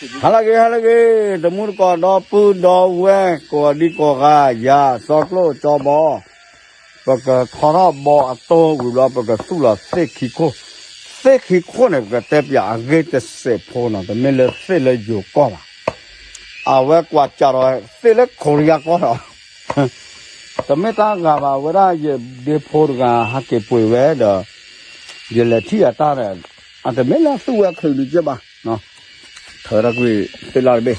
ဟါလၢအဂ့ၤ ဟါလၢအဂ့ၤ တမူတကိးဒီပုၢ်ဒီဝဲၢ် ကိးဒံကိးဂၤ ယၤစီၤကျိၣ်ကၠီဘီ ပကထီထီၣ်ဘီအတိၢ်ဝံၤဘျီ ပကသူၣ်လီၤသ့ၣ်ခံခိၣ်, သ့ၣ်ခံခိၣ်န့ၣ် ပကတဲပၠးအဂ့ၢ်တစဲးဖိနီၤ တမ့ၢ်လၢသ့ၣ်လၢယိၤကီၢ်ဘၣ်, အဝဲကွၢ်ကးဒီးသ့ၣ်လၢခိရံယါကီၢ်ဒီး တမ့ၢ်တၢ်ဂၤဘၣ် အဝဲဒၣ်ယဒ့ဖိတဂၤဟးက့ၤပှ့ၤဝဲဒီး ယလဲၤထံၣ်အတၢ်ဒီး အတမ့ၢ်လၢသူၣ်ဝဲချုးဒုးက့ဘၣ်, ထၢထီၣ်ကွံာ်သ့ၣ်လၣ်တဘ့ၣ်, ဒီး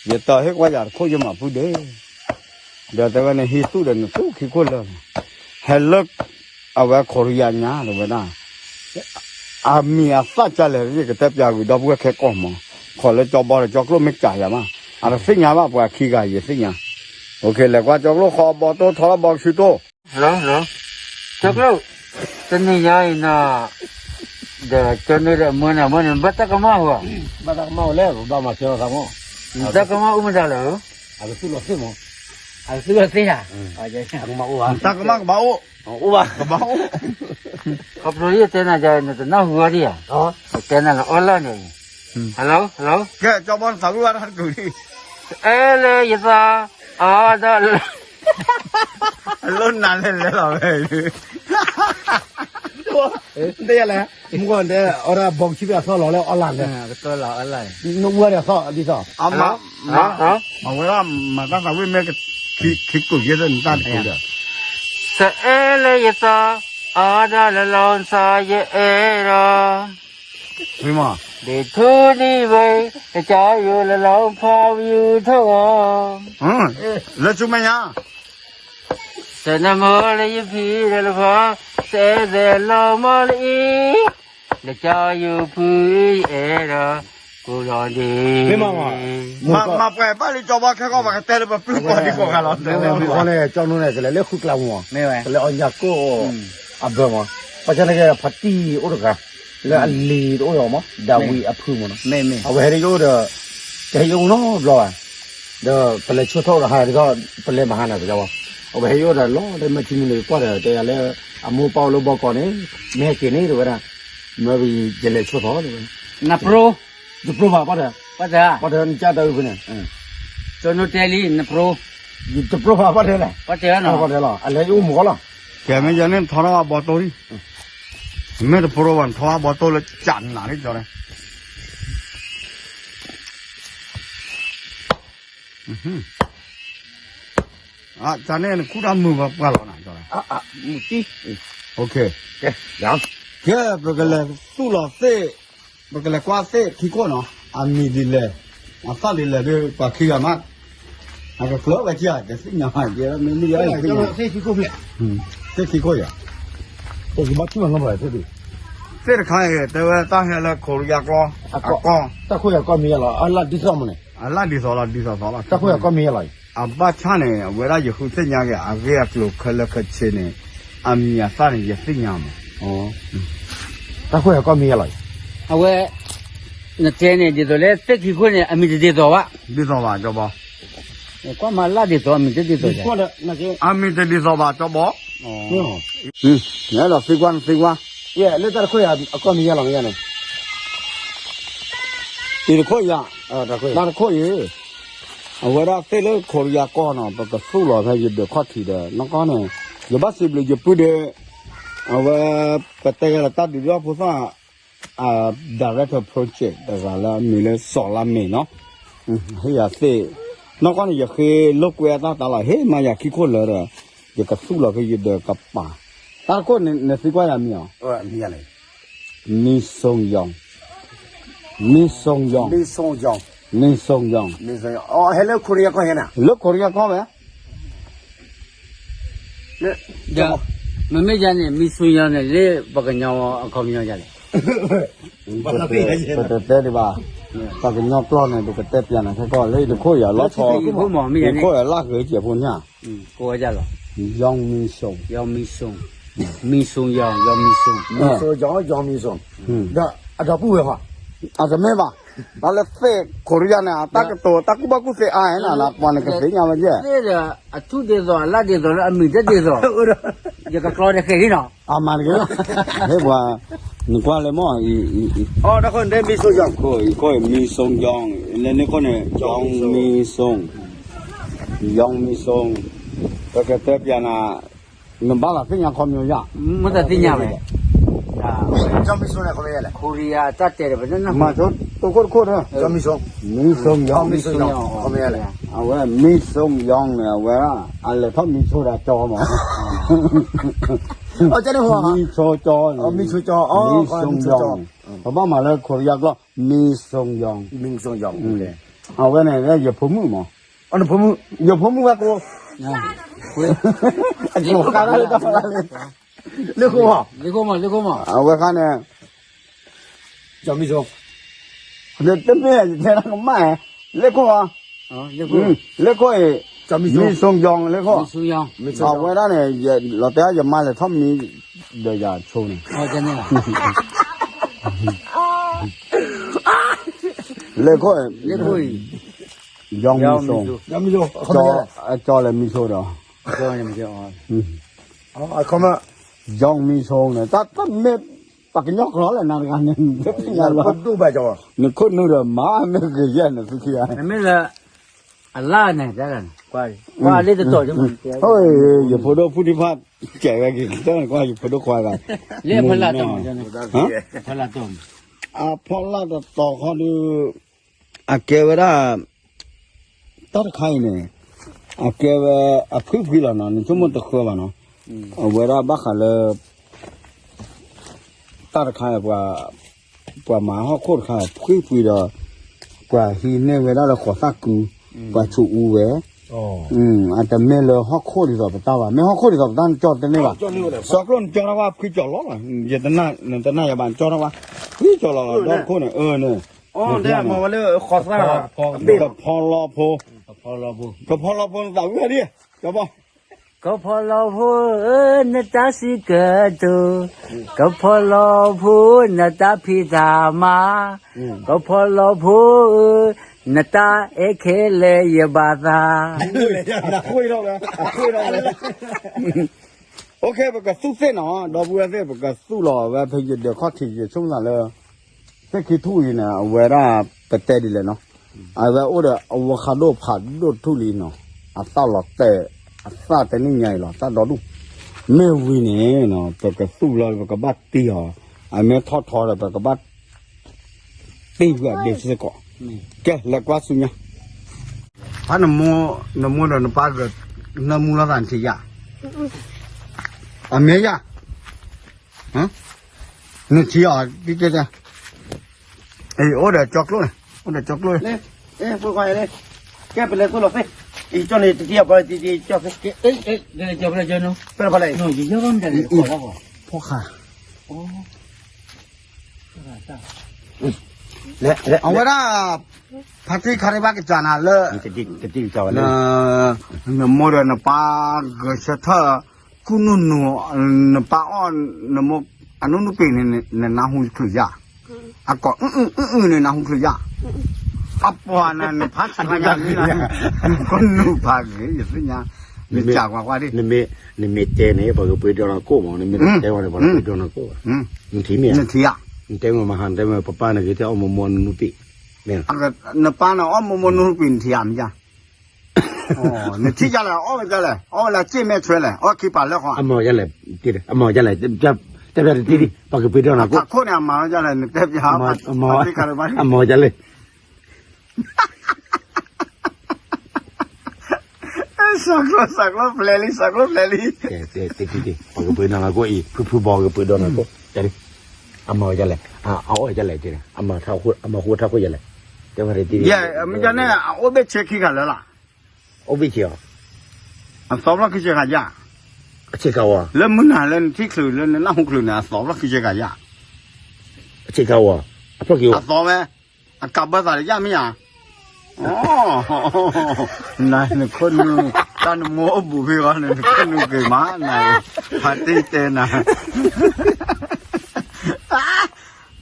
ယတဟ့ၣ်ကွၢ်ယၤတခိၣ်ယမၤဖုဒဲး, ဒီးတဲဝဲန့ၣ်ဟံးသူၣ်ဒီးနသူၣ်ခံခိၣ်လၢာ်, ဟဲလၢ အဝဲခိရံယါညါတဲဝဲဒၣ် အမံၤအသၣ်ကလဲၣ် ယကတဲပၠးကွံာ်ဒီပုၢ်ဝဲၢ်ခဲကိာ်မး, ခိးလၢကၠီဘီဒီးကၠီကျိၣ်မ့ၢ်ကးယၤမး, အတသ့ၣ်ညါဘၣ်ပှၤခံဂၤယသ့ၣ်ညါ, လဲၤကွၢ်ကၠီကျိၣ်ဃီအဘီတိၢ်ထီထီၣ်ဘီကဆူတိၢ်, ကၠီကျိၣ်, တနံၤညါအံၤနီၤ, ဒီးကၠီန့ၣ်ဒီးအမၢန့ၣ် အမၢန့ၣ် ဘၣ်တၢ်ကမၣ်ဝဲ, ဘၣ်တၢ်ကမၣ်ဝဲလဲၣ် ဘၣ်မၤစၢၤသးမး, တၢ်ကမၣ်အိၣ်မတၤလဲၣ်, အကသူၣ်လီၤသ့ၣ်မး, အကသူၣ်လီၤသ့ၣ်ဧါ, တၢ်ကမၣ်ကဘၣ်အိၣ်, အိၣ်ဘၣ်, ကဘၣ်အိၣ်, ခီဖျိယတဲနၤယၤ နတနၢ်ဟူဝဲဒံးဧါ, တဲနၤလၢအီၣ်လၢ်န့ၣ်, hello hello, ကဲကၠီဘီနသးဝံၣ်ဝဲတၢ်တကုာ်ဒံး, အဲလၢယသး, အါဒၣ်လၢ လၢနၤလဲၤလဲၤလီၤဝဲ, တဲယၤလဲၣ်, မုၢ်ဂီၤတဲ အီၣ်ဒၣ်ဘီကဆံဘ့ၣ်အသီၣ်လီၤလၢအီၣ်လၢ်လဲၣ်, နအူဝဲဒၣ်သီၣ်ဒ်သိး, အဝဲဒၣ်မၤတၢ်သးဝံၣ်မ့ၢ်ခံကိာ်ယဲၢ်သၢနတၢ်တကုာ်ဒီး, စအဲလၢယသး, အါဒၣ်လၢလီၤနသးယအဲၣ်ဒီး ဒ့ထူဒံဝဲ, ကစၢ်ယိၤလၢလီၤဖးဝံၤထီၣ်ဂီၤ, လၢဆူမဲာ်ညါ, စနမီလၢယဖံးဒီးလၢဖီ, စအဲသဲးလီၤမီလၢအံၤ, လၢကစၢ်ယိၤဖုယအဲၣ်ဒီး, ကိးလီၤဒ့, မၤပှဲၤဘၣ်လံကၠီဘီခဲကီၢ် ပှၤကတဲလၢပပျုၢ်ပှၤဒံကိးဂၤလီၤ, မ့ၢ်ဝဲန့ၣ် ကၠီနိန့ၣ် ကလဲၤလၢဃုကျးမး, ကလဲၤအီၣ်ညၣ်ကိၣ် အဘၢမး, ဘၣ်ဆၣ်န့ၣ်က့ ဖါတံၢ်အိၣ်တဂၤ, လၢအလံၤတအိၣ်ဒီးမး ဒၤဝံးအဖုမးနီၤ, အဝဲဟဲဒ်ယအိၣ်ဒီး, တဟဲယအိၣ်နီတဘျီဘၣ်, ဒီးပလဲၤဆိၣ်ထီၣ်ဒီးဟးဒ်သိး ပလဲၤမဟါန့ၣ်ပကဝဲ, အဝဲဟဲယအိၣ်ဒီးလီၤ တမ့ၢ်ထံမုၢ်န့ၣ် ကွၢ်ဒီးတဲယၤလၢ အမိၢ်ပၢ်အိၣ်လၢဘီကီးန့ၣ်, မ့ၢ်ဟဲက့ၤန့ၣ်တဲဝဲဒၣ်, မ့ၢ်ပယလဲၤဆိၣ်ထီၣ်တဲဝဲ, နပြိ ယပြိဖးပှၢ်တၢၢ်, ပှၢ်တၢၢ်, နကၢ်တၢ်အုၣ်ဖုန့ၣ်, ကၠီနိတဲလံ နပြိ, ယတပြိဖးပှၢ်တၢၢ်လဲၣ်, ပှၢ်တၢၢ်နီၤ, အလဲၤယအိၣ်မူကီၢ်လီၤ, ကဲမ့ၢ်ယၤန့ၣ်ထီထီၣ်အဘီတိၢ်လံ, မ့ၢ်တပြိဘၣ် နထီအဘီတိၢ်လၢကၢ်နးလံကၠီန့ၣ် ကၠီန့ၣ် နခူၣ်တၢ်မုာ်ပှၤလီၤနၤ, ကဲ, ပကလဲၤသူၣ်လီၤသ့ၣ်, ပကလဲၤကွၢ်သ့ၣ်ခံခိၣ်နီၤ, အမံၤဒ်လဲၣ်, အသၣ်ဒ်လဲၣ်ဒီး ပှၤခံဂၤမး, အကကျၢၤဝဲကၠီ ကသ့ၣ်ညါမး, သ့ၣ်ခံခိၣ်ယၤ, သ့ၣ်တခါအံၤ တဲဝဲတၢ်ဟဲလၢခိရံယါကီၢ်, အကီၢ်, တၢ်ခိၣ်ယၤကီၢ်မ့ၢ်ယဲလီၤ, အလၢ်ဒ်သိးမးန့ၣ်, အလၢ်ဒ်သိးလီၤ ဒ်သိးသိးလီၤ, တၢ်ခိၣ်ယၤကီၢ်မ့ၢ်ယဲလီၤ, အဘၣ်ဆၣ်န့ၣ် အဝဲဒၣ်ယဃုသ့ၣ်ညါက့ၤ အဂ့ၢ်အကျိၤခဲလၢာ်ခဲဆ့န့ၣ်, အမံၤအသၣ်န့ၣ် ယသ့ၣ်ညါမး, တၢ်ခိၣ်ယၤကီၢ်မ့ၢ်ယဲလီၤ, အဝဲ နတဲန့ၣ် ဒ်သိးလၢသ့ၣ်ခံခိၣ်န့ၣ် အမံၤတဒ်သိးဘၣ်, ဒ်သိးဘၣ် ကၠီဘီ, ကွၢ်မၤလၢ်ဒ်သိး အမံၤတဒ်သိး, အမံၤတဒ်သိးဘၣ် ကၠီဘီ, နအဲၣ်ဒိးသံကွၢ် နသံကွၢ်, လၢတၢ်တခိၣ်ယၤ အကီၢ်မ့ၢ်ယဲလီၤမ့ၢ်ယဲန့ၣ်, တံၤတခိၣ်ယၤ, တၢ်တခိၣ်အံၤ, အဝဲဒၣ်သ့ၣ်လၢခိရံယါကီၢ်နီၤ ပကသူၣ်လီၤဖဲယဒၢးခီၣ်ထံးဒီး နီၢ်ကီၢ်န့ၣ်, ယဘၣ်စံးဘျုးယပုၢ်ဒီး, အဝဲ, ပတဲကဲလီၤတၢ်ဒုးဒွၣ်ဖိသၣ် director project တဂၤလၢအမံၤလၢစီၤလါမ့ၤနီၤ, ဟ့ၣ်ယၤသ့ၣ်, နီၢ်ကီၢ်န့ၣ် ယဃ့လိာ်ကွဲအတၢ်တၢ်လီၤ ဟ့ၣ်မးယၤခံခိၣ်လၢာ်ဒီး, ယကသူၣ်လီၤဖဲယဒၢးကပၤ, တၢ်တခိၣ်န့ၣ် နသံကွၢ်ယၤမံၤအီၤ, မံၤစိယီၤ, မံၤစိယီၤ, မံၤစိယီၤ, မံၤစိယီၤ, လၢခိရံယါကီၢ်ဝဲ မ့မ့ၢ်ယၤန့ၣ် မံၤစိယီၤန့ၣ် လၢပှၤကညီအခီပညီယၤလဲၣ်, ပတတဲဒံးဘၣ်, ပှၤကညီကျိာ်န့ၣ် ပကတဲပျးနၤခဲကီၢ် လၢယတခိၣ်ယၤလီၤဆီ, ယခိၣ်ယၤလၢဂ့ၤကဲးဖိညၣ်, ယီၤမံၤစိ, ယီၤမံၤစိ, မံၤစိယီၤ, ယီၤမံၤစိ, မံၤစိယီၤ ယီၤမံၤစိ, ဒီးအဒီပုၢ်ဝဲၢ်ဟီ အတမ့ၢ်ဘၣ်, တၢ်လၢသ့ၣ်ခိရံယါန့ၣ် အတၢ်ကတိၤတၢ်ကူၣ်ဘၣ်ကူၣ်သ့အါန့ၣ် ပှၤန့ၣ်ကသ့ၣ်ညါဝဲယဲၢ်, သ့ၣ်ဒီးအထူၣ်ဒ်သိး အလၣ်ဒ်သိးလၢအမံၤတဒ်သိး, ယကကျီဒီးဃဲၤလံနီၤ, အမၤတက့ၢ်, ဟဲပှၤ, နကွၢ်လၢမီၢ်, အီ တၢ်ခိၣ်န့ၣ် မံဆိယီၤ, ခိၣ်အံၤ ခိၣ်အံၤ မံဆိယီၤ, လၢန့ၣ်ခိၣ်န့ၣ် ယီၤမံဆိ, ယီၤမံဆိ, ပကတဲပျးနၤ, နဘၣ်သးသ့ၣ်ညါခီပညီယါ, မ့ၢ်သးသ့ၣ်ညါဝဲ, မၤဆိတိခိၣ်တခိၣ်, မံဆိယီၤ, အဝဲမံဆိယီၤန့ၣ် အဝဲဒၣ် အလဲၤထီၣ်မံဆိဒီးကၠီမး, မံဆိကၠီန့ၣ်, မံဆိယီၤ, ပဘၣ်မၤလၢခိရံယါကျိာ် မံဆိယီၤ, အဝဲန့ၣ် ယဖိမုၣ်မး, ယဖိမုၣ်ဝဲကိး, လၢခိၣ်, လၢခိၣ်မး, အဝဲခါန့ၣ် တမ့ၢ်ယတဲတၢ်ကမၣ်, လၢခိၣ်, လၢခိၣ်အံၤ, မံဆိယီၤလၢခိၣ်, အဝဲဒၣ်န့ၣ် လီၤတဲာ် ယမါလဲၤထီၣ်မံဒီးယၤဆိန့ၣ်, လၢခိၣ်, ယီၤမံဆိ, ကၠီလဲၤမံဆိဒီး, ယီၤမံဆိန့ၣ် တၢ်တမ့ၢ် ပှၤကညီကျိာ်လၢနၤတဂၤန့ၣ် နခိၣ်နူာ်ဒီးမၤမ့ၢ်ဂ့ၤယဲၢ်န့ၣ် သုခံဂၤ, မ့မ့ၢ်လၢ အလၢ်န့ၣ်, ကွၢ်လၢတတီၤ, ယဖိဒိၣ်ဖုၣ်ဒံဖၣ် ကဲးဝဲက့ၤကတၢၢ်န့ၣ် ကွၢ်ယဖိဒိၣ်ခွါဂၤ, လၢဖီလာ်တီၤ, ဖီလာ်တီၤ, အဖီလာ်တတီၤခီဒီး အကဲဝဲဒၣ် တၢ်တခါအံၤန့ၣ် အကဲဝဲအဖှံဖှံလီၤနီၤ, နဆိကမိၣ်တဃၢဘၣ်နီၤ, အဝဲဒၣ်ဘၣ်ဃးလၢ တၢ်တခါအံၤ ပှၤမၤဟီၣ်ခိၣ်တခါအံၤ ဖှံဖှံဒီး ပှၤဟံးန့ၢ်ဝဲဒၣ်လၢဃိးသၣ်ကု, ပှၤဆိးအူဝဲ, အတမ့ၢ်လၢဟီၣ်ခိၣ်ဒ်သိးပတၢ်ဘၣ်, မ့ၢ်ဟီၣ်ခိၣ်ဒ်သိးပတၢ် နကၠီတန့ၢ်ဘၣ်, စီကျိၣ်နကၠီထီၣ်ဝဲဖှံကၠီလီၤလီၤ, နတနာ်ယၤဘၣ် နကၠီထီၣ်ဝဲ ဖှံကၠီလီၤလီၤ, ဒီခိၣ်န့ၣ်, အၢန့ၣ်, ကဖီလီဖိ, ကဖီလီဖိနသးဝံၣ်ဒံး, ကဖီလီဖိဧၢ, နတၢ်စံးကတိၤ, ကဖီလီဖိ နတၢ်ဖံးတၢ်မၤ, ကဖီလီဖိဧၢ, နတၢ်အဲၣ်ခဲလၢာ်ယဘၣ်သး, ပကသူၣ်သ့ၣ်နီၤ, ဒီပုၢ်ဝဲၢ်သ့ၣ် ပကသူၣ်လီၤဝဲဖဲယဒၢးခီၣ်ထံး ယဆိကမိၣ်သးလၢ သ့ၣ်ခံထူၣ်အံၤန့ၣ် အဝဲဒၣ်ပတဲဒ်လဲၣ်နီၤ, အဝဲအိၣ်ဒီးအဝီဃးဒိၣ်ဖးဒိၣ်ထူၣ်လံနီၤ, အသၣ်လီၤတဲာ်, အသၣ်တနံၣ်ညါအံၤလီၤ တၢ်ဒီဒူၣ်, မ့ၢ်ဝံၤန့ၣ် ပကသူၣ်လီၤ ပကဘၣ်တံၢ်အီၤ, အမ့ၢ်ထီၣ်ထီဒီး ပကဘၣ် တံၢ်ဝဲဒၣ်စ့ၢ်ကီး, ကဲ လဲၤကွၢ်ဆူညါ, ဖးနမိၢ်, နမိၢ်ဒီးနပၢ်ဂဲၤ, နၢမူလိာ်သးနထံၣ်ယၤ, အမ့ၢ်ယၤ နထံၣ်အီၤ, အိၣ်ဒီးကၠီကျိန့ၣ်, အိၣ်ဒီးကၠီကျိန့ၣ်, ကဲပလဲၤသိလီၤသ့, ကၠီန့ၣ်တထံၣ်အီၤ, ကၠီသ့, ဖဲဖဲလဲၣ်, ဖိဃာ် အဝဲဒၣ် ဖါတံၢ်ခါတဘၣ်ကစၢ်နၤလၢ နမိၢ်ဒီးနပၢ်ဂဲၤဆၢထၢၣ် ကူၣ်နူာ်နူာ် နပၢ်အီၣ် နမိၢ်အနူနူပ့ၤန့ၣ် နနၢ်ဟူချုးယၤ, အကိးအုအုန့ၣ် နၢ်ဟူချုးယၤ, အပှၤန့ၣ် နဖးဆါညါလံ, နကနူာ်ဖးဂ့ၤ ယသ့ၣ်ညါ, နကကွၢ်ကွၢ်ဒ် နမ့ၢ်တဲန့ၣ် ပှၤကပှ့ၤဒီးနၤကိၣ်မး, နမ့ၢ်တဲဝဲန့ၣ် ပှၤကပှ့ၤဒီးနၤကိၣ်, နထံၣ်မ့ၢ်, နထံၣ်ဧါ, နတဲမ့ၢ်မဟါ နတဲမ့ၢ်ပပၢ်န့ၣ်ဂ့ၤ တဲအီၣ်မိၢ်မိၢ်နူနူပ့ၤ, နပၢ်န့ၣ်အီၣ်မိၢ်မိၢ်နူနူပ့ၤ နထံၣ်ဧါ မ့ၢ်ယါ, နထံၣ်ယါလဲၣ် အီၣ်ဝဲယါလဲၣ် အီၣ်ဝဲလၢစ့ၣ်မဲာ်ဆွဲလဲၣ် အီၣ်ခံပာ်လၢဃီ, အမၤယါလဲၣ်, အမၤယါလဲၣ်, တဲပျးတထံၣ်ဒံး ပှၤကပှ့ၤဒီးနၤကိၣ်, အခိၣ်န့ၣ် အမၤယါလဲၣ် နတဲပျး, အမၤယါလဲၣ် စးကျိး စးကျိးဖျဲးလံ စးကျိးဖျဲးလံ, ပှၤကပှ့ၤဒီးနၤကိၣ်အံၤ ဖုဖုဘီကပှ့ၤဒီးနၤကိၣ်, အမၤယါလဲၣ်, အအီၣ်ယါလဲၣ်, အမၤထါ အမၤဃိထါခိၣ်ယါလဲၣ်, တဲဝဲတထံၣ်ဒံး, မ့ၢ်ယါန့ၣ် အအိၣ်ဘ့ၣ်ဆ့ခံဂၤလၢာ်လီၤ, အိၣ်ဘ့ၣ်ဆ့အီၤ, အသီဖျီၣ်ခံဆ့ဂၤယါ, အဆ့ကၤဝီၤ, လၢမုၢ်နၤလၢနထံၣ်ချုးလၢနနၢ်ဟူချုးန့ၣ် အသီဖျီၣ်ခံဆ့ဂၤယါ, အဆ့ကၤဝီၤ, အဖျီၣ်ခံ, အသီဝဲ, အကးဘၢသးလၢယါမ့ၢ်ဧါ နၤနခိၣ်နူာ်, တၢ်နမိၢ်အိၣ်ဘူးဖဲဂီၤန့ၣ် နခိၣ်နူာ်က့ၤမးနၤ, ဖါတံၢ်တဲနၤ,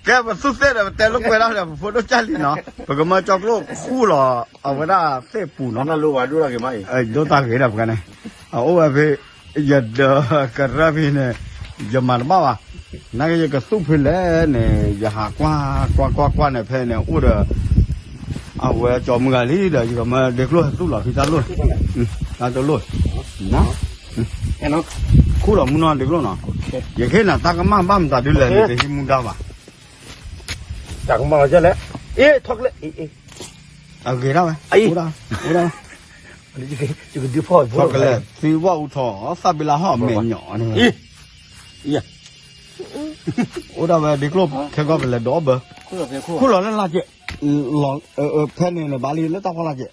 ကဲ ပသူၣ်သ့ၣ်ဒီး ပတဲလိာ်ကွဲဒၣ်ဒီး ပဖိဒိၣ်ကၢ်လံနီၤ, ပကမၢကၠီကျိၣ်ခူၣ်လီၤ အဝဲဒၣ်သ့ၣ်ပူၤနီၤ, ဒိၣ်တၢ်ဂ့ၤဒၣ်ပှၤန့ၣ်, ဒိၣ်တၢ်ဂ့ၤဒၣ်ပှၤန့ၣ်, အအိၣ်ဝဲဖဲ ယဒၢးကရၢဖဲန့ၣ် ယမၤတဘၣ်ဘၣ်, နာ်က့ ယကသူၣ်ဖဲလဲၣ်န့ၣ် ယဟးကွၢ်ကွၢ်ကွၢ်ကွၢ်န့ၣ် ဖဲန့ၣ်အိၣ်ဒီး အဝဲကၠီမုၢ်ဂၤလံဒီး ယကမၢဒ့ကျိၣ်ဟဲသူၣ်လီၤဖဲတၢ်လိၣ်, တၢ်တလိၣ်, ခူၣ်လီၤမူနီၤဒ့ကျိၣ်နီၤ, ယကဟ့ၣ်နၤတၢ်ကမၣ်ဘၣ်မတၤဒ်လဲၣ်န့ၣ် တဟံးမူဒါဘၣ်, တၢ်ကမၣ်လီၤလဲၣ်, အ့ ထီၣ်ကလဲၣ်, အဂ့ၤဒၣ်ဝဲ, အိၣ်ဒၣ်, အိၣ်ဒၣ်, ထီၣ်ကလဲၣ် သံဝၣ်အူထီၣ် သၣ်ဘံလါဟီၣ်မဲာ်ညီၣ်န့ၣ်, အိၣ်ဒၣ်ဝဲဒ့ကျိၣ်ခဲကီၢ်ကလဲၤဒိးဘၢ, ခူၣ်လီၤလၢလၢ်ကဲး, ဖဲန့ၣ်န့ၣ်ဘၣ်လံလၢတၢ်ဖီလာ်ကဲး,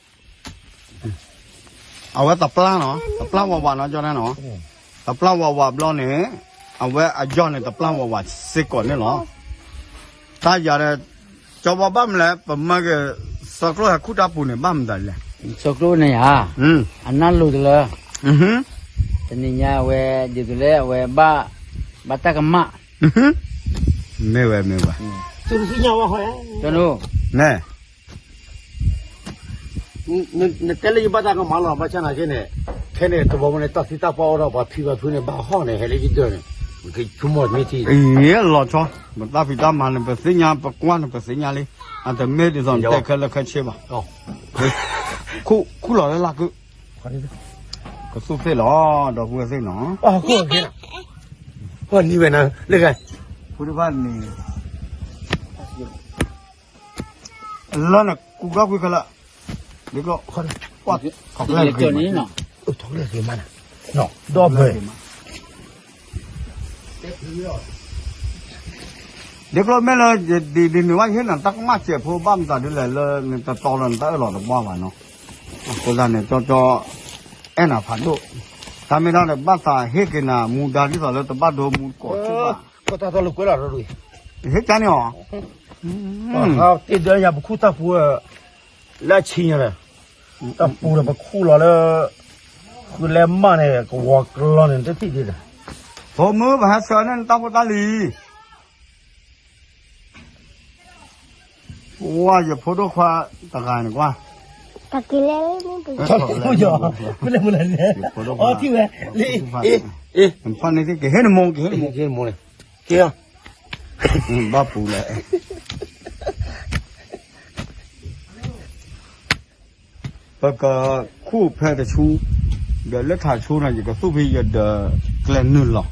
အဝဲတပျၢ်နီၤ, တပျၢ်ဝးဝးနီၤ ကၠီန့ၣ်နီၤ, တပျၢ်ဝးဝးဘျီန့ၣ်, အဝဲအယီၢ်န့ၣ် တပျၢ်ဝးဝးစ့ၢ်ကီးန့ၣ်လီၤ. တၢ်ယၤဒီး ကၠီဘီဘၣ်မနုၤလဲၣ် ပမၢက့ၤ စီၤကျိၣ်ဟဲခူၣ်တၢ်ပူၤန့ၣ် ဘၣ်မနုၤလဲၣ်. စီၤကျိၣ်န့ၣ်ဧါ, အနၢ်လိၤတလၢ, တနံၤညါအဝဲ ဒ်သိးလၢအဝဲဘၣ်, ဘၣ်တၢ်ကမၣ်, မ့ၢ်ဝဲ မ့ၢ်ဝဲ, န့ၣ် နတဲလၢယဘၣ်တၢ်ကမၣ်လီၤ ဘၣ်ဆၣ်နာ်က့န့ၣ်, ခဲန့ၣ် တဘီမ့ၢ်န့ၣ် တၢ်သံတၢ်ပှၢ်အိၣ်ဒီး ပှၤဖံးပှၤဖုန့ၣ် ဘၣ်ဟီၣ်န့ၣ် ဟဲလၢယဒၢးန့ၣ်, ကဆိကမိၣ်မ့ၢ်ထံ, ယလီၤဆီ, ပတၢ်ဖံးတၢ်မၤန့ၣ် ပသ့ၣ်ညါ ပကွၢ်န့ၣ် ပသ့ၣ်ညါလံ, အတမ့ၢ်ဒ်သိးနတဲခဲလၢာ်ခဲဆ့ဘၣ်, ခူၣ်လီၤလၢလၢ်ကု, ကသူၣ်သ့ၣ်လီၤ ဒီပုၢ်ဝဲၢ်သ့ၣ်နီၤ, နံၤဝဲနၤ, လၢဂၤ, ဖုတဖၣ်န့ၣ် လၢနကူကီၢ်ကွံာ်ခဲလၢာ်, ဒ်ကျိၣ်, ထီၣ်ကျဲဂ့ၤမး, ထီၣ်ကျဲဂ့ၤမး, ဒီးဘၢ, ဒ်ကျိၣ်မ့ၢ်လၢ, ဒ်နုၤဝဲယဟ့ၣ်နၤတၢ်ကမၣ်စဲးဖိဘၣ်မတၤဒ်လဲၣ်လၢနတတီလၢနတၢ်အၢၣ်လီၤတဘၣ်ဘၣ်နီၤ, အဃိသတးန့ၣ် ကၠီကၠီ, အဲၣ်နၤဖးဒိၣ်, တၢ်မ့ၢ်တၢ်ဒီးဘၣ်သးဟ့ၣ်က့ၤနၤမူဒါဒ်သိးလၢတဘၣ်ဒိမူကိးထံၣ်ဘၣ်, ကတၢ်တၢ်လိာ်ကွဲလီၤ, ဟ့ၣ်ကန့ၣ်အီၤ တ့ၢ်ဒၢယၤပခူၣ်တၢ်ပူၤ, လၢအဆံညါဒီး, တၢ်ပူၤဒီးပခူၣ်လီၤလၢ, ဃုလဲၤမးန့ၣ် ကဝီၤကျီန့ၣ်တထံၣ်ဒံးဒီး, ဖိမုၣ်ပဟဲဆှၢန့ၢ်နတၢ်ဖိတၢ်လံၤ, ဝါယဖိဒိၣ်ခွါတဂၤန့ၣ်ကွၢ်, တၢ်က့ၤလဲၣ်, မုၣ်ယီၤ, မုၣ်လဲၣ်မုၣ်လဲၣ်, အီထံၣ်ဝဲ, ဖီၣ်န့ၢ်ကဟ့ၣ်နမိၢ်, ကဟ့ၣ်နမိၢ်, က့ၤ, ဘၣ်ပူၤလဲၣ် ပကခူၣ်ဖဲတဆူ, ဒီးလၢထးဆူန့ၣ် ယကသူၣ်ဖဲယဒီးကျဲနုာ်လီၤ,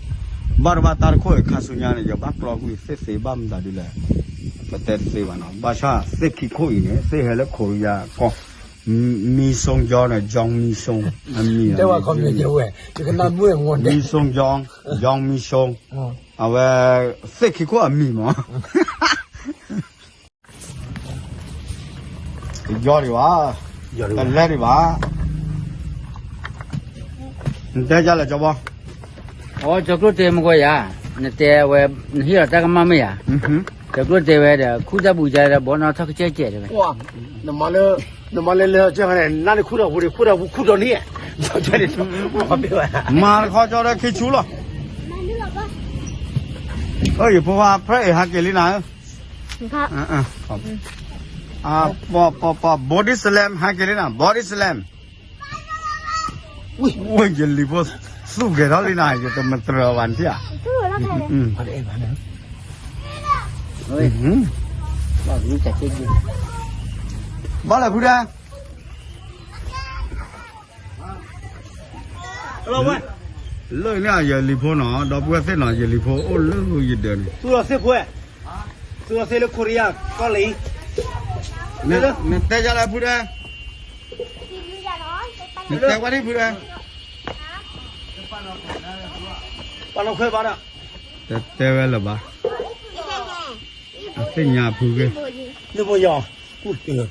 ဘၣ်တဘၣ်တၢ်တခိၣ်အံၤခါဆူညါန့ၣ် ယဘၣ်ကျီကွံာ်သ့ၣ်သ့ဘၣ်မတၤဒ်လဲၣ်, ပတဲတသ့ဘၣ်နီၤ, ဘၣ်ဆၣ်သ့ၣ်ခံခိၣ်အံၤန့ၣ် သ့ၣ်ဟဲလၢခိရံယါကီၢ်, မံဆိကီန့ၣ် ကၠီမံဆိ, အမံၤ, မံဆိကီ, ကၠီမံဆိ, အဝဲ, သ့ၣ်ခံခိၣ်အမံၤမး ကယီဒံးဘၣ်, တလဲဒံးဘၣ်, နတဲဒ်လဲၣ်ကၠီဘီ, အိ ကၠီကျိၣ်တဲမ့ၢ်ကွၢ်ယၤ, နတဲဝဲ, နဟ့ၣ်လီၤတၢ်ကမၣ်မ့ၢ်ဧါ, ကၠီကျိၣ်တဲဝဲဒီး ခူၣ်တၢ်ပူၤကဒီး ဘီနီၣ်ထီၣ်ကစဲၣ်ကဲးတဲဝဲ, နမၤလၢလၢကန့ၣ် နါန့ၣ်ခူၣ်ဒီးပူၤန့ၣ် ခူၣ်ဒီးပူၤခူၣ်ဒီးန့ၣ်, မၤတခီကၠီဒီးခံဆူလီၤ, ယဖိခွါဖဲအံၤဟးက့ၤလံနၤဧၢ, ပ, ပ, ပ, body slam ဟဲက့ၤလံနၤ body slam, ယလံၤဖိသူၣ်ကဲၤထီၣ်လံနၤ ယတမတြၢၤဘၣ်နထံၣ်ဧါ, ဘၣ်လဲၣ်ဖုဒဲ လၢန့ၣ်ယလံၤဖိနီၤ ဒီပုၢ်ဝဲၢ်သ့ၣ်နီၤ ယလံၤဖိအိၣ်လၢယဒၢးန့ၣ်, သူၣ်လီၤသ့ၣ်ဖိ, သူၣ်လီၤသ့ၣ်လၢခိရံယါကီၢ်လံ, နတဲယၤလၢဖုဒဲ, နတဲဝဲဒ်ဖုဒဲ, ပာ်လီၤခွဲးဘၣ်ဒီး, တတဲဝဲလၢၤဘၣ်, အသ့ၣ်ညါဖုဂ့ၢ်, နမိၢ်ယီၤ, န့ၣ်လံ,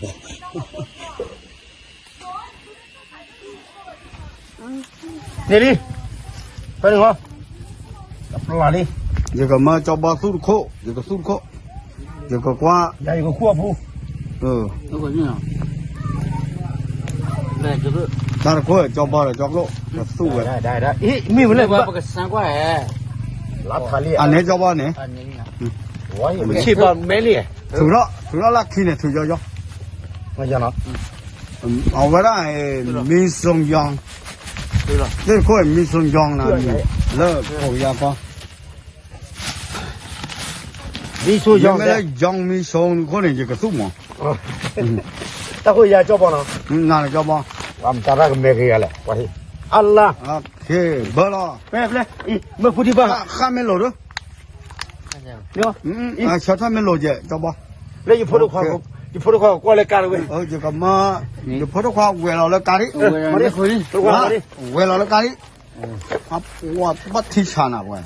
ဖဲန့ၣ်, ယကမၢကၠီဘီသူၣ်တခိၣ်, ယကသူၣ်တခိၣ်, ယကကွၢ်, ယကခူၣ်အဖူ, တၢ်တခိၣ်ကၠီဘီဒီးကၠီကျိၣ်, ကသူၣ်ဝဲ, မ့ၢ်ဝဲလၢပကစၢ်ကွၢ်, အန့ၣ်ကၠီဘီန့ၣ်, ဆ့ၣ်ဘၣ်မဲလံ, ထုးထီၣ် ထုးထီၣ်လၢခံန့ၣ် ထုးယီယီ, အဝဲဒၣ် မံစိယီ, သ့ၣ်ခိၣ် မံစိယီနၤ, လၢခိၣ်ယါကီ, မံစိယီ, မ့မ့ၢ်လၢ ယီမံစိအဃိန့ၣ် ယကသူၣ်မး, တၢ်ခိၣ်ယါကၠီဘီနီၤ, နၤလၢကၠီဘီ, တၢ်တၢ်ကမဲက့ၤယၤလဲၣ်, အလါ, ဘၢလီၤ, မ့ၢ်ဖူဒံးဘၣ်, ဃၣ်မ့ၢ်လိာ်ဒၢ ဆၢထၢၣ်မ့ၢ်လိာ်ကဲး ကၠီဘီ, လၢယဖိဒိၣ်ခွါ, ယဖိဒိၣ်ခွါကွၢ်လၢကါတဝဲ, ယကမၤ, ယဖိဒိၣ်ခွါဝဲၤလီၤလၢကါဒံး, ဝဲၤလီၤလၢကါဒံး, ဝဲၤလီၤလၢကါဒံး, ပှၤဘၣ်ထံဆးနၤပှၤ,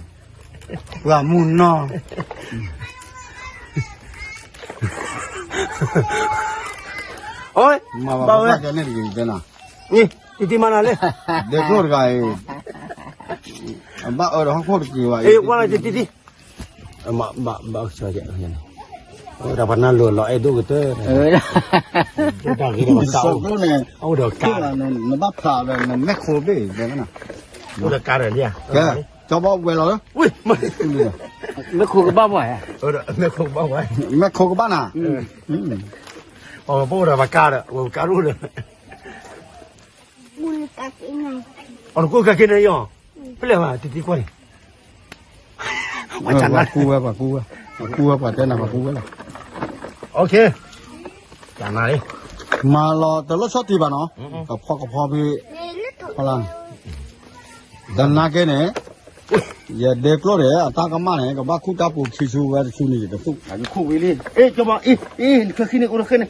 ပှၤမုၢ်နီၤ, မၤဘၣ်ဝဲ, န့ၣ်တဂ့ၤတဲနၤ, တံတံမၤနၤလၢ, ဒဲကျိၣ်တဂၤအံၤ, အဘၣ်အၢဒီးဟီၣ်ခိၣ်တက့ၤဘၣ်အံၤ, ဝါလီၤတံတံ, ဘၣ်ဘၣ်, အိၣ်ဒီးပနၢ်လိၤလီၤအဲၣ်ဒိၣ်ကတၢၢ်, တၢ်ဂ့ၤဒီးပသးအိၣ်, အိၣ်ဒီးကါ, နဘၣ်ဖျါဒီးနမဲာ်ခိဘ့ၣ်, အိၣ်ဒီးကါဒီးလံ, ကဲ, ကၠီဘီဝဲၤလီၤလၢ, မဲာ်ခိကဘၣ်ပှၤ, မဲာ်ခိကဘၣ်နၤ, ပအိၣ်ဒီးပကါဒီး, ပကါဒိၣ်ဒီး အနကိၣ်ကါက့ၤန့ၣ်ယီၤ, ဖဲလဲၣ်ဘၣ်တံတံကွၢ်န့ၣ်, ပှၤကူဝဲ, ပှၤကူဝဲ, ပှၤကူဝဲ, ပှၤတဲနၤ ပှၤကူဝဲလီၤ, မၤလီၤတလၢဆီတံၢ်ဘၣ်နီၤ, ကဖီကဖီဖဲ, ဖီလၢ, တနာ်က့န့ၣ်, ယဒဲကျိၣ်န့ၣ် အတၢ်ကမၣ်န့ၣ် ကဘၣ်ခူၣ်တၢ်ပူၤခံဆူဝဲတဆူန့ၣ် ယကသူၣ်, ယခိၣ်ဝံၤလံ, ကၠီဘီအံၤ, နခဲခံန့ၣ် အိၣ်နခဲန့ၣ်,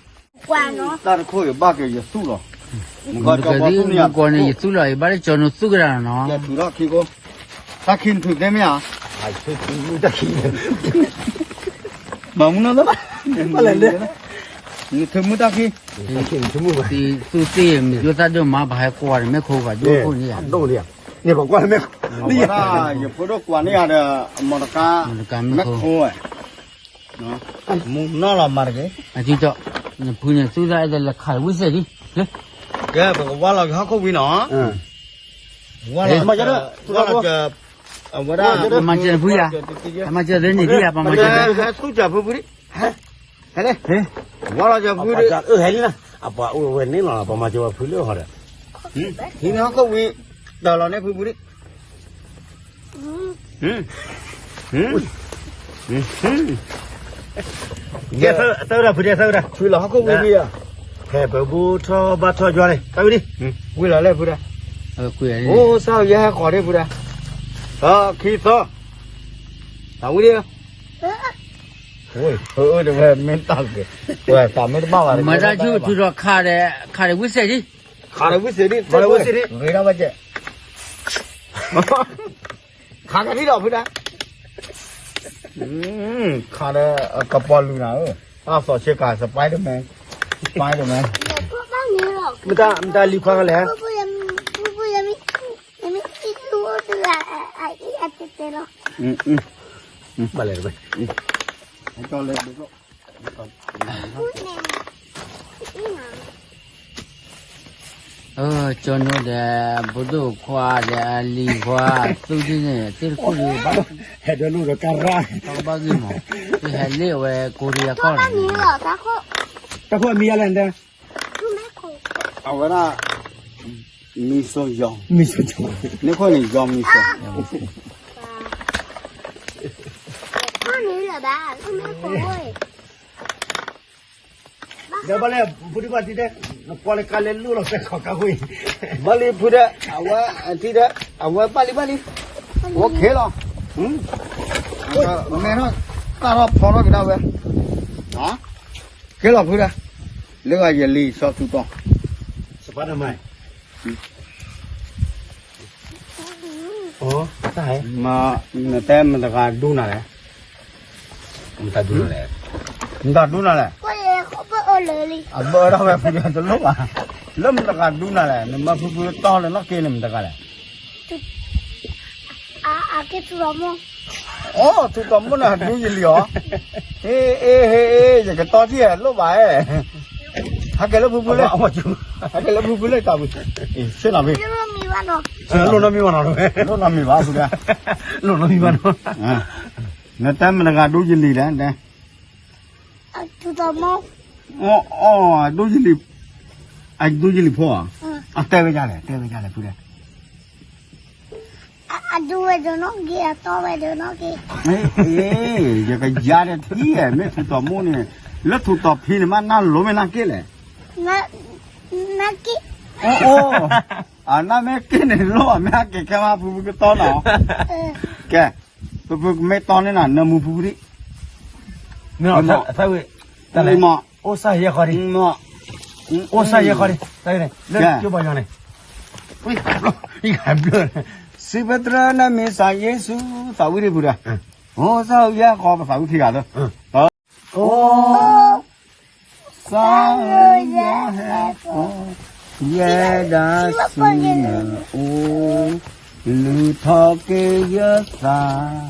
တၢ်တခိၣ်ယဘၣ်က့ၤယသူၣ်လီၤ, မုၢ်ကီၢ်န့ၣ် ယသူၣ်လီၤ ယဘၣ်လၢကၠီနိသူၣ်ကဒါနီၤ, တၢ်ခံနထုးသ့မ့ၢ်ဧါ, မၤမုၢ်နီၤလၢ, နထုးမုၢ်တၢ်ခံ, သူၣ်သ့ၣ်မ့ၢ်ယိၣ်သၣ်ဒိၣ်မး ပှၤဟဲကွၢ်ဒီးမဲာ်ခိၣ်ပှၤဒိၣ်ခိၣ်န့ၣ်ဧါ, ဒိၣ်န့ၣ်ဧါ, န့ၣ်ပှၤကွၢ်မဲာ်ခိၣ်, ယဖိဒိၣ်ကွၢ်န့ၢ်ယၤဒီး အမီတကါ, မီတကါမဲာ်ခိၣ်, မုၢ်နီၤလီၤမၤတဂ့ၤ, အကၠီ, နဖုန့ၣ်သူၣ်သၣ်အဲၣ်ဒိးလဲၤခးဝံစဲးဒံး, ကဲ ပကဝါလီၤက့ၤဟီၣ်ခိၣ်ဝံၤနီၤ, ဝါလီၤ, ဝါလီၤက့ၤ, မၤစၢၤနဖုယၤ, မၤစၢၤလၢန့ၣ်ဒံးယၤ ပမၤစၢၤ, သူၣ်စၢ်ဖုဖုဒံး, ဟဲလံ, ဝါလီၤက့ၤဖု, အပှၤအိၣ်ဝဲန့ၣ်လီၤ ပမၤစၢၤဝဲဖုလၢဟီဒီး, ဟံးန့ၢ်ဟီၣ်ခိၣ်ဝံၤ, တၢ်လီၤန့ၣ်ဖုဖုဒံး, ကဲသၢဝဲဒၣ်ဖုဒံး သၢဝဲဒၣ်, ဖုလီၤဟီၣ်ခိၣ်ဝံၤဝံၤဧါ, ဖဲပဘူၣ်ထီၣ်ဘါထီၣ်ယွၤန့ၣ် သၢဝံၤဒံး, ဝံၤလီၤလဲၣ်ဖုဒံး, အိၣ်စၢ်ယဲဟဲဃီၤဒံးဖုဒံး, ခံသီ, သၢဝံၤဒံး, တဝဲမ့ၢ်တၢ်က့ၤ, ဝဲသးမ့ၢ်တဘၣ်ဘၣ်, မၤတၢ်ဆူၣ်ထူဒီးခးဒီး, ခးဒီးဝံစဲးဒံး, ခးဒီးဝံစဲးဒံး, ဂ့ၤဒၣ်ဝဲကဲး, ခးကဒံဒီးဖုဒံး, ခးဒီးကပီၤလူၤနၤဧၢ, တၢ်သီၣ်ဆ့ကၤ Spider-Man, Spider-Man, မတၤလံၤခွါကလဲၣ်, ဘၣ်လဲၣ်တဝဲ ကၠီနိဒီး ဘိဒိၣ်ခွါဒီးအလံၤခွါ သူဒ်န့ၣ် သ့ၣ်တခိၣ်ဒံးဘၣ်, ဟဲဒၣ်လိၣ်ဒီးကရၢ, တၢ်ကဘၣ်ဂ့ၢ်မး, ဟဲလ့ၣ်အဝဲကိးတယၤကီၢ်န့ၣ်, တၢ်ခိၣ်အမံၤယါလဲၣ်, အဝဲဒၣ် မံၤစိယီၤ, မံၤစိယီၤ, န့ၣ်ခိၣ်န့ၣ်ယီၤမံၤစိ, ဒီးဘၣ်လဲၣ် ဖုဒံးဘၣ်တံၢ်တဲ, နကွၢ်လၢကါလဲၤလိၣ်လီၤစဲးခီၣ်ကါဃိအံၤ, ဘၣ်လံဖုဒံး, အဝဲတံၢ်တဲ, အဝဲဘၣ်လံဘၣ်လံ, အိၣ်ခ့လီၤ, မဲထီၣ်, တၢ်ထီၣ်ဖီထီၣ်ကဒါဝဲ, ကဲလီၤဖုဒံး, လၢဂၤယလံၤစီၤသူတီၤ, စပါတမၤ နတဲမတဂၤဒူနၤလဲၣ်, မတၤဒူနၤလဲၣ်, မတၤဒူနၤလဲၣ်, အဘၢအၢထီၣ်ဝဲဖုတလိၣ်ဘၣ်, လၢမတဂၤဒူနၤလဲၣ်, နမၢဖုဖုတီၢ်လၢနီၢ်က့န့ၣ်မတဂၤလဲၣ်, အိၣ် သူတီၤမိၣ်န့ၣ် ဒူယလံၤအီၤ, ဟ့ၣ် အ့ ဟ့ၣ် အ့ ယကတီၢ်ထံၣ်လိၣ်ဘၣ်, ဟဲက့ၤလၢဖုဖုလၢ, ဟဲက့ၤလၢဖုဖုလၢတၢ်ဝံၤ, ဆ့ၣ်နီၤဖံ, လိၣ်နီတမံၤဘၣ်နီၤ, လိၣ်နီတမံၤဘၣ်ဖုဒံး, လိၣ်နီတမံၤဘၣ်နီၤ, နတဲမတဂၤဒိယလံၤလဲၣ်, အဒိယလံၤ, အဒိယလံၤဖိဧါ, အတဲဝဲဒ်လဲၣ်, တဲဝဲဒ်လဲၣ် ဖုဒဲး, အဒိဝဲဒၣ်နီၣ်ဂ့ၤ အတီဝဲဒၣ်နီၣ်ဂ့ၤ, ယကယါဒီးထံဧါ မ့ၢ်ထူးတီၤမိၢ်န့ၣ်, လၢထူးတီၤဖံန့ၣ် မ့ၢ်နၢ်လိၤမ့ၢ်နၢ်က့ၣ်လဲၣ်, နၢ်က့ၣ်, အိၣ်, အနၢ်မ့ၢ်က့ၣ်န့ၣ်လိၣ် မ့ၢ်အကဲခဲမး ဖုဖုကတီနီၤ, ကဲ, ဖုဖုကမ့ၢ်တီန့ၣ်နၤ နၢမူဖုဖုဒံး, မ့ၢ်, အိၣ်ဆၣ်ယဲၢ်ဃီဒံး, အိၣ်ဆၣ်ယဲၢ်ဃီဒံး, လၢကၠိဘီယီၤန့ၣ်, စံးပတြၢၤနမံၤစၢ်ယ့ၣ်ၡူး သးဝံၣ်ဒံးဖုဒဲး, အိၣ်ဆၣ်ယဲၢ်ဃီ ပသးဝံၣ်ခံဂၤလၢ အိၣ်, စၢ်ယဲၢ်ဟဲဃီ, ယဲဒၣ်စံးနအိၣ်, လူၤထီၣ်က့ၤယသး,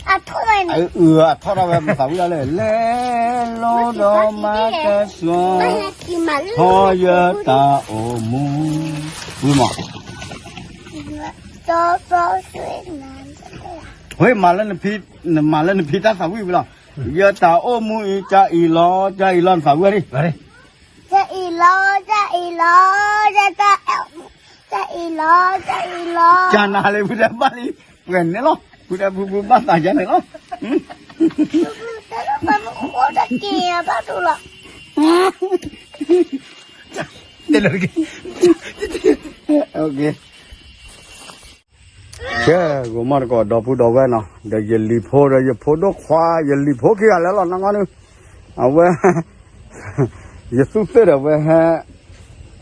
အထီၣ်တၢ်ဝဲ ပသးဝံၣ်ဒၣ်လၢ လဲၤလိဒီးမၤကဆှီ, ထီၣ်ယတၢ်အိၣ်မူ, ဝံၤမး ဝဲ မၤလၢနဖံတၢ်သးဝံၣ်ဝံၤလီၤ, ယတၢ်အိၣ်မူအံၤ ကအံၤလီၤ ကအံၤလီၤ နသးဝံၣ်ဝဲဒၣ်, ကအံၤလီၤ ကအံၤလီၤ ယတၢ်အိၣ်မူ, ကအံၤလီၤ ကအံၤလီၤ, ကနၤလံ ဖုဒဲးဘၣ်လံ, ပှဲၤန့ၣ်လီၤ ဖုဒဲးဖုဖုဘၣ်သးယါန့ၣ်လီၤ, တလၢက့ၤ, ကဲ, ဂိၤမီၢ်တကိး ဒီပုၢ်ဒီဝဲၢ်နီၤ, ဒီးယလံၤဖိဒီးယဖိဒိၣ်ခွါ ယလံၤဖိခံဂၤလၢာ်လီၤ နီၢ်နီၢ်န့ၣ်, အဝဲ ယသူၣ်သ့ၣ်ဒီးဝဲဟဲ,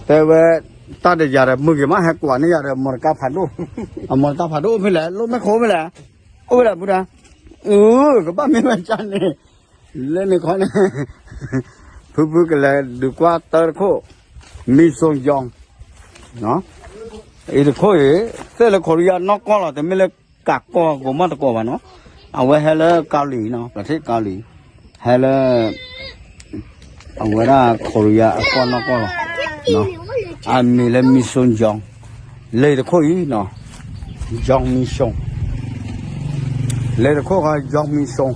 တဲဝဲ, တၢ်တယၤဒီး မုၢ်ဂ့ၤမး ဟဲကွၢ်န့ၢ်ယၤဒီး မီတကါဖးဒိၣ်, အမီတကါဖးဒိၣ်အိၣ်ဖဲလဲၣ်, လိၣ်မဲၢ်ခိၣ်ဖဲလဲၣ်, အိၣ်ဖဲလဲၣ် ဖုဒဲး, အၢ ကဘၣ်မ့ၢ်ဝဲကၢ်န့ၣ်, လၢန့ၣ်ခီန့ၣ်, ဖုဖုကလဲၤဒုးကွၢ်တၢ်တခိၣ်, မံဆိယီၤ အံၤတခိၣ်အံၤ, သ့ၣ်လၢခိရံယါနီၢ်ကီၢ်လီၤ, တမ့ၢ်လၢကးကီၢ် ဂိၤမီၢ်တကိးဘၣ်နီၤ, အဝဲဟဲလၢကီလံၤနီၤ, ပထ့ၣ်ကီလံၤ, ဟဲလၢ အဝဲဒၣ်ခိရံယါအကီၢ်နီၢ်ကီၢ်လီၤ, အမံၤလၢမံဆိယီၤ, လၢတခိၣ်အံၤနီၤ, ယီၤမံဆိ, လၢတခိၣ်ခီ ယီၤမံဆိ,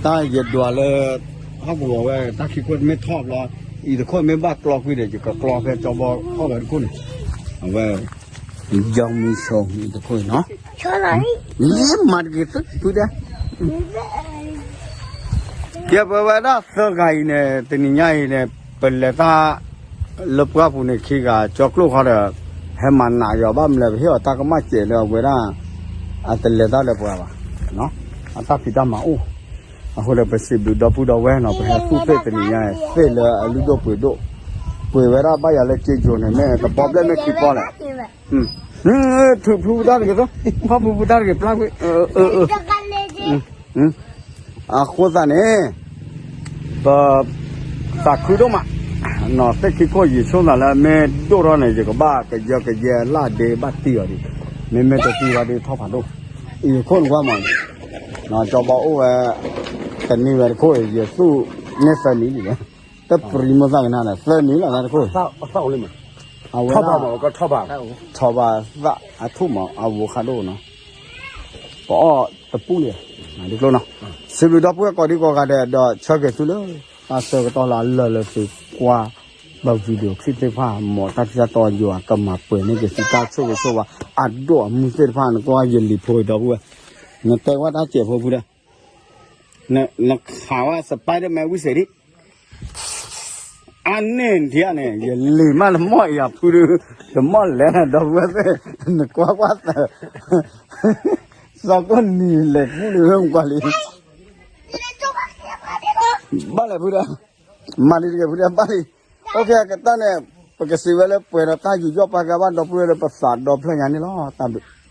တၢ်ယဒွးလၢ ဟီၣ်ကဝီၤဝဲ တၢ်ခံခိၣ်တမ့ၢ်ထီၣ်ဘျီ, အံၤတခိၣ်မ့ၢ်ဘၣ်ကျီကွံာ်ဒီး ယကကျီဖဲကၠီဘီထီၣ်ဝဲတခိၣ်န့ၣ်, အဝဲ ယီၤမံဆိ တခိၣ်အံၤနီၤ, မၤတဂ့ၤသုဖုဒဲး, ကဲ ပဝဲဒၣ်သၢဂၤအံၤန့ၣ် တနံၤညါအံၤန့ၣ် ပလဲၤတၢ် လၢပှၢ်ပူၤန့ၣ် ခံဂၤကၠီကျိၣ်ခီဒီး ဟဲမၤနးယီၤဘၣ်မလဲၣ် ပဟ့ၣ်အီၤတၢ်ကမၣ်စဲးလၢအဝဲဒၣ် အတလဲၤတၢ်လၢပှၤဘၣ်, အတၢ်ဖံးတၢ်မၤအိၣ်, အဃိဒီးပစံးဘျုးဒီပုၢ်ဒီဝဲၢ်နီၤ ပဟဲသူၣ်သ့ၣ်တနံၤညါ သ့ၣ်လၢအလုၢ်ဒိၣ်ပှ့ၤဒိၣ်, ပှ့ၤဝဲဒၣ်ဘၣ်ယၤလၢက့ယိၤန့ၣ် မ့ၢ်တဘီဘျဲၣ်မ့ၢ်ခံပီလဲၣ်, ထုးဖုပတၢ်တဂ့ၤသိး, ဖီၣ်ဖုပတၢ်တဂ့ၤပျၢ်ကွံာ်, အဃိသတးန့ၣ် ပ သးခုဒိၣ်မး, နီၢ်သ့ၣ်ခံခိၣ်ယံာ်ဆိသးလၢမ့ၢ်ဒိၣ်ထီၣ်န့ၣ် ယကဘၣ်ကယၢကယဲလၢ်ဒ့ဘၣ်တံၢ်အီၤဒံး, မ့မ့ၢ်တတံၢ်ဘၣ်ဒ့ထီၣ်ဖးဒိၣ်, အံၤခိၣ်နကွၢ်မး, ကၠီဘီအိၣ်ဝဲ, တနံၤဝဲတခိၣ် ယသူၣ်န့ၢ်သၢနံၤဒံးဝဲ, တပြံမိၢ်သၣ်ကနၣ်ဒီး သၢနံၤလီၤသးတခိၣ်, အဝဲဒၣ် ထီၣ်ဘၣ်သၣ်အထူၣ်မး အဝဲခါဒိၣ်နီၤ, ပအီၣ်တပူၤလံ, ဒ်ကျိနီၤ, စံးဘျုးဒီပုၢ်ဝဲၢ်ကိးဒံကိးဂၤဒဲး ဒီးဆၢက့ၤသုလၢ တၢ်ဆၢကတီၢ်လၢအလၢာ်လၢသုကွၢ် ဘၣ် video clip သ့ၣ်တဖၣ် မ်တၢ်ထံၣ်တၢ်တီယွၤကမၤပှဲၤန့ၢ်က့ၤသုတၢ်ဆိၣ်ဂ့ၤဆိၣ်ဝါ အဒိၣ်အမုၢ်သ့ၣ်တဖၣ် နကွၢ်ယလံၤဖိဒီပုၢ်ဝဲၢ်, နတဲဝဲတၢ်စဲးဖိဖုဒဲး, နခးဝဲ Spiderman ဝံၣ်စဲးဒံး အန့ၣ်ဒံးန့ၣ် ယလံၤမးတမီၢ်အံၤအဖုဒုး တမီၢ်လဲၤဒီပုၢ်ဝဲၢ်သ့ၣ် နကွၢ်ကွၢ်သး စီၤကိၣ်နံၤလဲၤကူၣ်လံဝဲမကွၢ်လံ, ဘၣ်လဲၣ်ဖုဒဲး, မၤလံတက့ၢ်ဖုဒဲးဘၣ်လံ, အိၣ်ဖဲကတၢၢ်န့ၣ် ပကစံးဝဲလၢပှဲၤဒီးတၢ်ယူးယီၣ်ပာ်ကဲဘၣ်ဒီပုၢ်ဝဲၢ်လၢပသးဒီဖျၢၣ်ညါန့ၣ်လီၤ, တၢ်ဘျုး